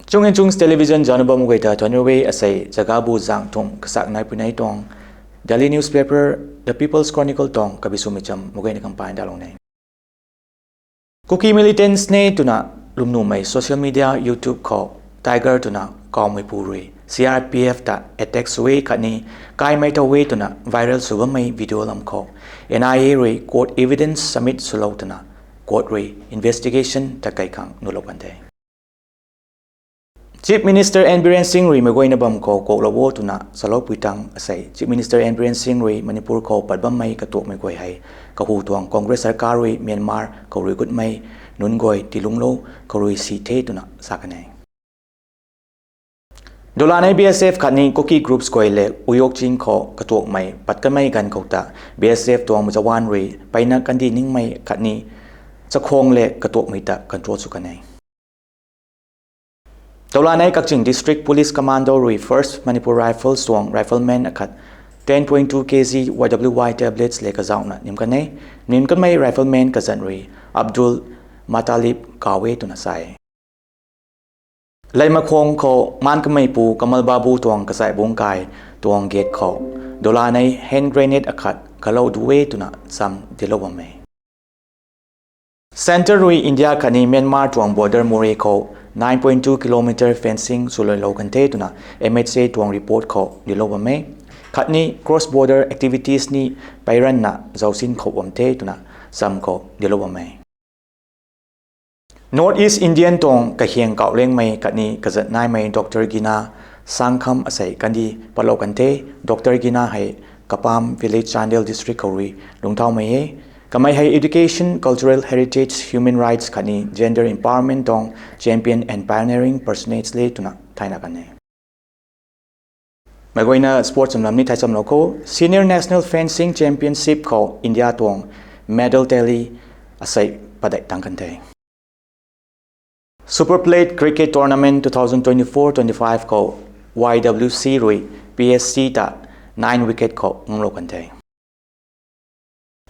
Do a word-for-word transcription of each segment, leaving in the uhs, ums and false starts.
Chung Television zauc na bam mak guay ta thuanc ru e. Asei zagabu zang thumh kasak nai pui nei tuang Delhi newspaper The People's Chronicle tuang kabi swmei cham mak guayna khang pai ndalou ne. Kuki militants ne twna lwmnuhmei social media YouTube khou Tiger twna kawmeipu rui C R P F ta attack sw e khatni kaimei thow e twna viral sw bammei video lam khou N I A rui court evidence submit swlou twna court rui investigation ta kai khang nulou kan the. Chief Minister N Biren Singh rui meic guayna bam khou kuaklou o twna saloupui tang asei Chief Minister N Biren Singh rui Manipur khou pat bammei katuakmei guay hei kahu tuang Congress sarkar rui Myanmar khou rui gutmei nunc guay tiilungclou khou rui si the twna sa kan e. Dolanei B S F khatni Kuki groups guay le Uyokching khou katuakmei pat kanmei ganv khou ta B S F tuang jawan rui peina kandih ningmei khatni chakhwang le katuakmei ta control sw kan e. Dolanei Kakching District Police Commando rui First Manipur Rifles tuang rifleman akhat ten point two K G Y W Y tablets le kazauhna nim kan e. Nim kanmei rifleman kazanc rui Abdul Matalib kaw e twna sa e. Leimakhong khou maan kameipu Kamal Babu tuang kachai bungc kai tuang gate khou Dolanei hand grenade akhat galou du e twna cham dilou bam e. Centre rui India khatni Myanmar tuang border morei khou nine point two kilometre fencing swluailou kan the twna M H A tuang report khou dilou bam e. Khatni cross border activities ni peiranna zausin khou bam the twna cham khou dilou bam e. North East Indian tuang kahiang kauhlengmei khatni kazat naimei Doctor Gina Sangkham asei kandih patlou kan the. Doctor Gina hei Kapam Village, Chandel District khou rui lungcthaumei e. Kamei hei education, cultural heritage, human rights khatni gender empowerment tuang champion and pioneering personage le twna thayna kan e. Meic guayna sports lam ni thai chamlou khou, Senior National Fencing Championship khou India tuang medal tally asei padeih tang kan the. Super Plate Cricket Tournament two thousand twenty-four twenty-five khou Y W C rui P S C ta nine wicket khou ngunglou kan the.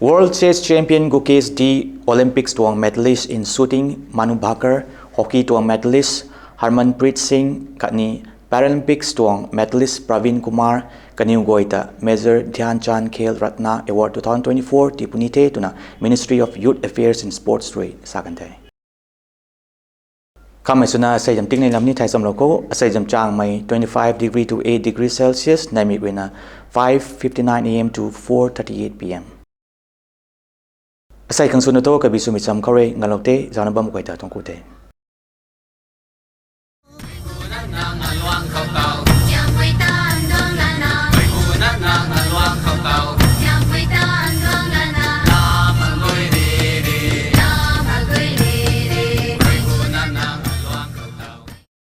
World Chess Champion Gukesh D, Olympics tuang medalist in shooting Manu Bhaker, hockey tuang medalist Harmanpreet Singh khatni Paralympics tuang medalist Praveen Kumar kaniw guay ta Major Dhyan Chand Khel Ratna Award two thousand twenty-four tii puni the twna Ministry of Youth Affairs and Sports rui sa kan the. Kamei swna asei zam tingnei lam ni thai chamlou khou, asei zam changmei twenty-five degree to eight degree Celsius, neihmik ruina five fifty-nine A M to four thirty-eight P M. Asei khang swna thu kabi swmei cham khou rui ngalou the, zaucna bam guay ta tuang ku the.